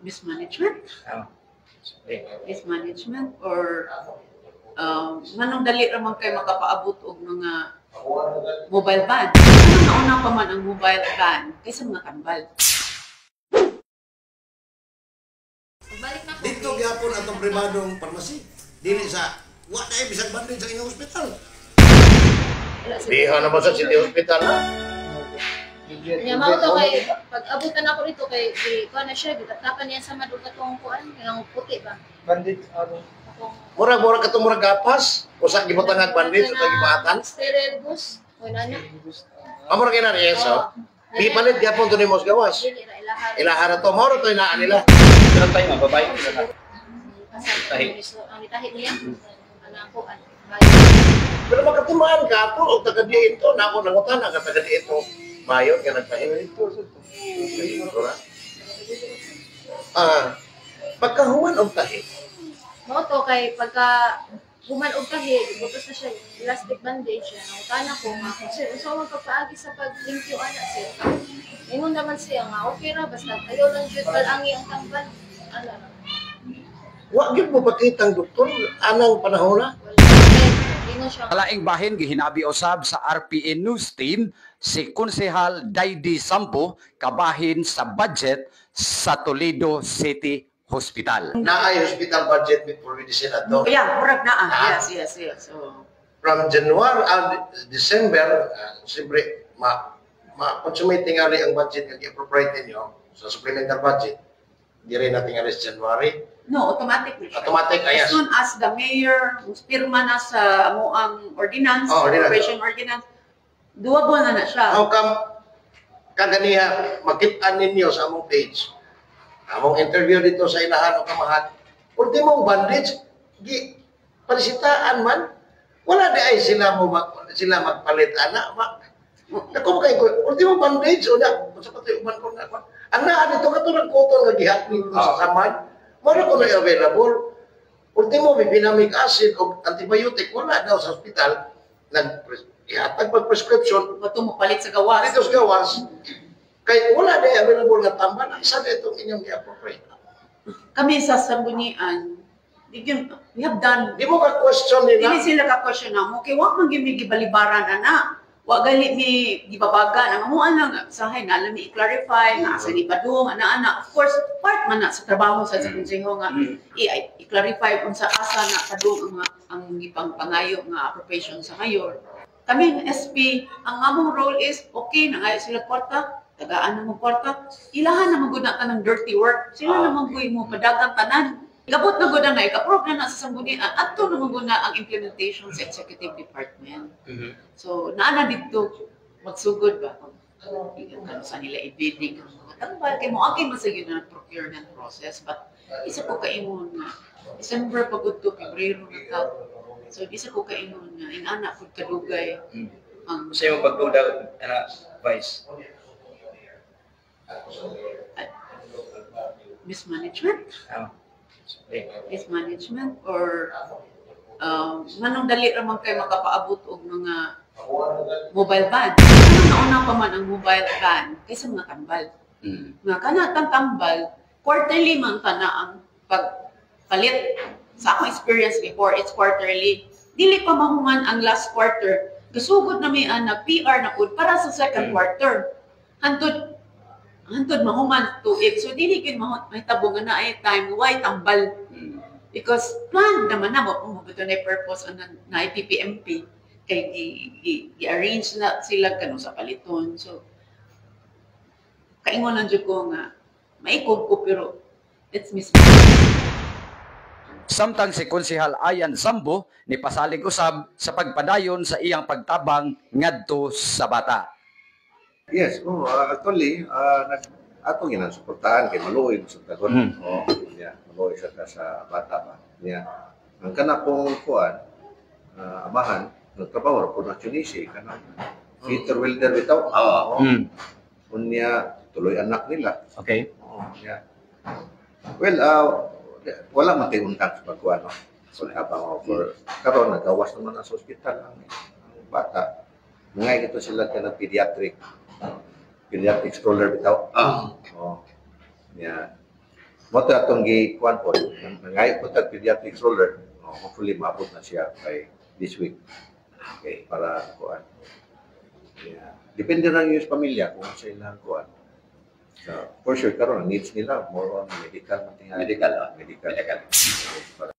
Mismanagement? Ah, okay. Mismanagement or nganong dali ra man kay makapaabot og mga mobile van? Anong nauna pa man ang mobile van kaysa mga tambal? Balik na ko. Dito gyapon atong pribadong pharmacy. Dili sa wa na bisag bandage sa inyong ospital. Biha naman sa City Hospital na. Nya mao to kay pag abutan ako dito kay di kuan na siya, gitatakan niya sa madug atong kuan, kanang puti ba. Bandit, ano? Akong Murag-murag katong murag gapas. Usa gibutang ag bandage, usa gibuhatan. Sterile bus, kuan na. Amo ra kina yes, oh. Gipalit gyapon to nimo sa gawas. Dili ra ilaha. Ilahara to moro to inaan nila. Pero tayo nga, babae ko na. Tahi. Ang itahi niya. Anang kuan. Pero makatimaan ka to og taga diin to na ako nangutan ang taga diin to. Mayon nga nagpahi. Ito. Ah, pagkahuman og tahi, Mao to kay pagka human og tahi, butos na siya elastic bandage siya. Nangutana ko nga kung sir, unsa man pagpaagi sa pag-link ana, sir? Ingon naman siya nga okay ra basta ayaw lang jud balangi ang tambal. Ano ra. Wa gyud mo pakitang doktor anang panahon na. Wala. Ingon siya nga, Laing bahin gihinabi usab sa RPN News Team si Konsehal Daidi Sambo kabahin sa budget sa Toledo City Hospital. Naay hospital budget with for medicine ato. Yeah, murag naa. Ah. Yes. So, From January and December, siyempre, ma ma-consummate tingali ang budget nga gi-appropriate ninyo sa supplemental budget. Di rin natin sa January. No, automatic na siya. Automatic, As ayas. soon as the mayor pirma na sa amoang ordinance, Oh, ordinance. appropriation ordinance, doable na na siya. How come kaganiha makit-an ninyo sa among page? Among interview dito sa inahan o kamahan. Ultimong bandage, gi parisitaan man. Wala di ay sila mo mag, sila magpalit ana. Ma, Dako kay ko, ultimo bandage o na, sa pati uban ko na. Ang naa dito kato ng cotton nga gihatid dito sa saman. Mara ko na available. Ultimo may mefenamic acid o antibiotic wala daw sa ospital. Nag ihatag pag prescription Bato mo palit sa gawas. dito sa gawas. Kay wala na available nga tambal. Ang isa na itong inyong i-appropriate. Kami sa Sanggunian, we have done Di mo ka question nila. Dili sila ka question na mo kay wa man gyud mi gibalibaran ana. Wa gali mi gibabagan ang amo lang sahay na lang mi i-clarify nga asa ni padung ana ana. Of course, part man na sa trabaho sa konseho nga i-clarify unsa asa na padung ang gipangpangayo nga appropriation sa mayor. Kami ng SP, ang among role is okay na ngayo sila kwarta, tagaan na mo kwarta, ilahan na man gud na kanang dirty work. Sila na man gud mo padagang tanan. Gabot na gud na i-approve na na sa sanggunian adto na man gud na ang implementation sa executive department. So naa na didto magsugod ba kung kano sa nila i-bidding ang mga tambal kay mo agi man sa gyud na procurement process, but isa ko kaingon nga December pa gud to, Pebrero na ka. So isa ko kaingon nga inana pud kadugay ang Sa imong pagduda, ana, Vice? Mismanagement? Ah, okay. Mismanagement or nganong dali ra man kay makapaabot og mga mobile van? Anong nauna pa man ang mobile van kaysa mga tambal? Nga kana tang tambal, quarterly man kana ang pagpalit. Sa akong experience before, it's quarterly. Dili pa mahuman ang last quarter, gasugod na may ang nag-PR na pud para sa second quarter. Hantod hantod mahuman tuig. So dili gyud mahitabo nga naay time why tambal because planned naman na mo mo na purpose ang na PPMP kay gi-arrange na sila kano sa paliton. So kaingon lang jud ko nga maikog ko pero it's mis Samtang si Konsehal Ayan Sambo ni pasalig usab sa pagpadayon sa iyang pagtabang ngadto sa bata. Yes, oh, actually, nag atong ginang suportahan kay maluoy sa tagon. Oh, yeah, maluoy sa ka sa bata ba. Yeah. Ang kana pong kuan, amahan, nagtrabaho ra po na Tunisia kanang fitter welder bitaw. Oo. Unya tuloy anak nila. Oo, yeah. Well, wala man kay untang sa pagkuan, no. So, habang for karon nagawas naman ang sa ospital ang bata. Mangay gito sila ka ng pediatric stroller bitaw. Yeah. Mao to atong gi kuan po, nangayo po tag pediatric stroller. Oh, hopefully maabot na siya by this week. Okay. Para kuan. Yeah. Depende lang yung sa pamilya kung sa ilang kuan. So, for sure karon ang needs nila more on medical man tingali. Medical, oh. Medical. Medical. Para